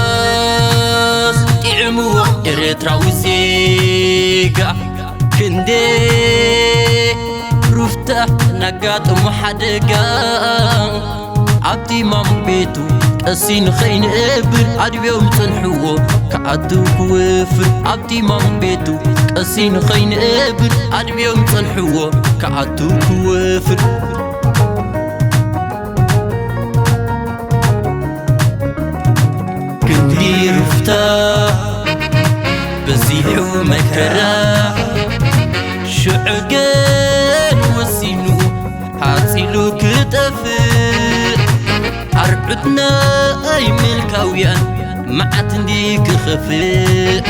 መኣስ ጥዕምዎ ኤርትራዊ ዜጋ፣ ክንደይ ሩፍታ ናጋጥሞ ሓደጋ፣ ኣብቲ ማም ቤቱ ቀሲ ንኸይንእብር ኣድብዮም ጸንሕዎ ክኣቱ ክወፍር። ኣብቲ ማም ቤቱ ቀሲ ንኸይንእብር ኣድብዮም ጸንሕዎ ክኣቱ ክወፍር። ክንዲ ሩፍታ በዚሑ መከራ፣ ሽዑ ግን ወሲኑ ሓጺሉ ክጠፍእ። ኣርዑትና ኣይ ምልካውያን መዓት እንዲ ክኸፍእ።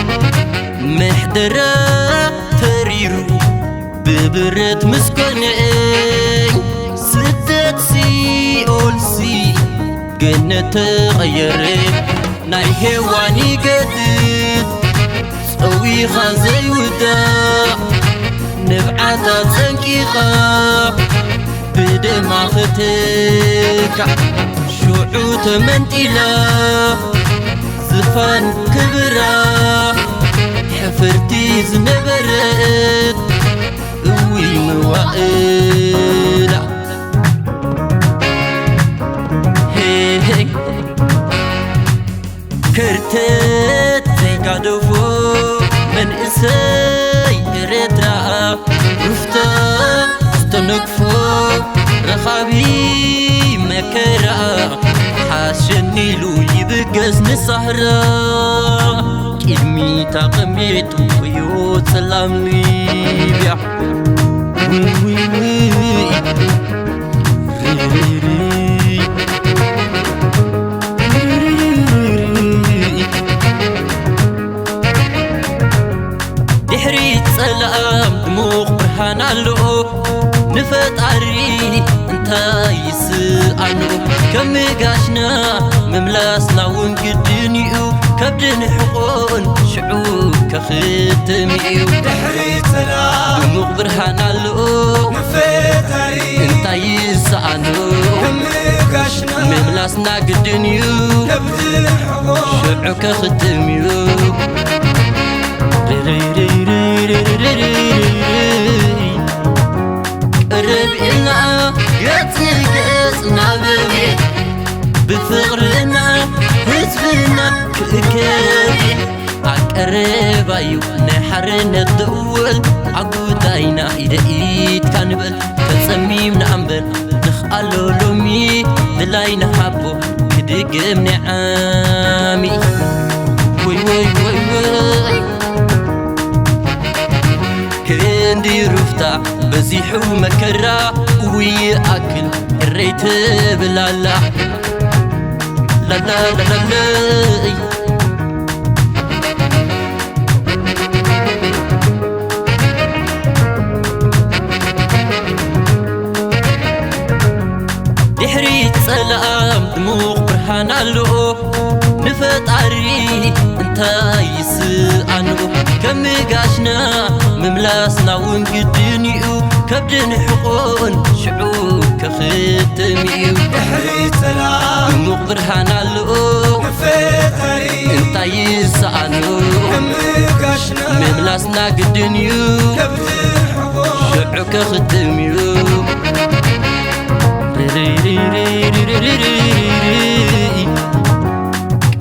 ምሕደራ ተሪሩ ብብረት ምስ ኮነ፣ ስደት ሲኦልሲ ገነት ተቐየረ። ናይ ሄዋን ይገድፍ ጸዊኻ ዘይውዳእ፣ ንብዓታ ጸንቂቓ ብደማ ኽትካእ። ሽዑ ተመንጢላ ዝፋን ክብራ፣ ሕፍርቲ ዝነበረት እውይ መዋእላ። ሄይ ሄይ። ከርተት ዘይጋደፎ መንእሰይ ኤርትራ፣ ሩፍታ ዝተነግፎ ረኻቢ መከራ፣ ሓሸኒሉ ይብገስ ንሳህራ። ቅድሚታ ቀሚጡ እዩ ጸላም ሊብያ። ውይ፣ ውይ፣ ውይ። ድሕሪ ጸላም ድሙቕ ብርሃን ኣሎ፣ ንፈጣሪ እንታይ ይስኣኖ? ከም ጋሽና ምምላስና እውን ግድን እዩ፣ ከብድን ሕቖን ሽዑ ከኽትም እዩ። ድሕሪ ጸላም ድሙቕ ብርሃን ኣሎ፣ ንፈጣሪ እንታይ ይስኣኖ? ከም ጋሽና ምምላስና ግድን እዩ፣ ከብድን ሕቖን ሽዑ ከኽትም እዩ። ቀረብ ኢልና ገጽ ንገጽ ናብ ቤት፣ ብፍቕርና ህዝብና ክእከብ። ኣብ ቀረባዩ ናይ ሓርነት ደወል፣ ኣብ ጉዳይና ኢደ ኢድካ ንበል። ተጸሚምና እምበር ንኽኣሎ ሎሚ፣ ድላይ ንሃቦ ክድግም ናይ ዓሚ። ወይ ወይ ወይ ወይ። ክንዲ ሩፍታ በዚሑ መከራ፣ ውይ ኣክል እረይ ትብል ኣላ። ላላላላለይ። ድሕሪ ጸላም ድሙቕ ብርሃን ኣሎ፣ ንፈጣሪ እንታይ ይስኣኖ? ከም ጋሽና ምምላስና እውን ግድን እዩ፣ ከብድን ሕቖን ሽዑ ከኽትም እዩ። ድሕሪ ጸላም ድሙቕ ብርሃን ኣሎ፣ ንፈጣሪ እንታይ ይስኣኖ? ከም ጋሽና ምምላስና ግድን እዩ፣ ከብድን ሕቖን ሽዑ ከኽትም እዩ።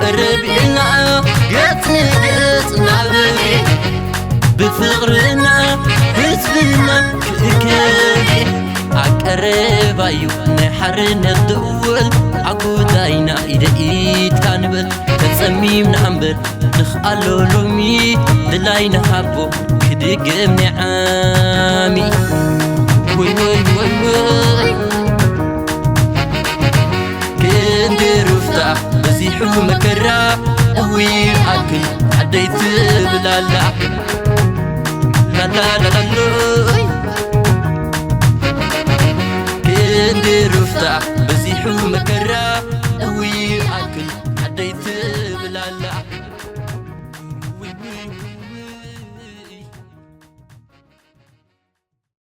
ቀረብ ኢልና ገጽ ንገጽ ናብ ቤት፣ ብፍቕርና ህዝብና ክእከብ። ኣብ ቀረባዩ ናይ ሓርነት ደወል፣ ኣብ ጉዳይና ኢደ ኢድካ ንበል። ተጸሚምና እምበር ንኽኣሎ ሎሚ፣ ድላይ ንሃቦ ክድግም ናይ ዓሚ። ወይ ወይ ወይ ወይ። ክንዲ ሩፍታ በዚሑ መከራ፣ እዊ ኣክል ዓደይ ትብል ኣላ። ላላላላሎይ።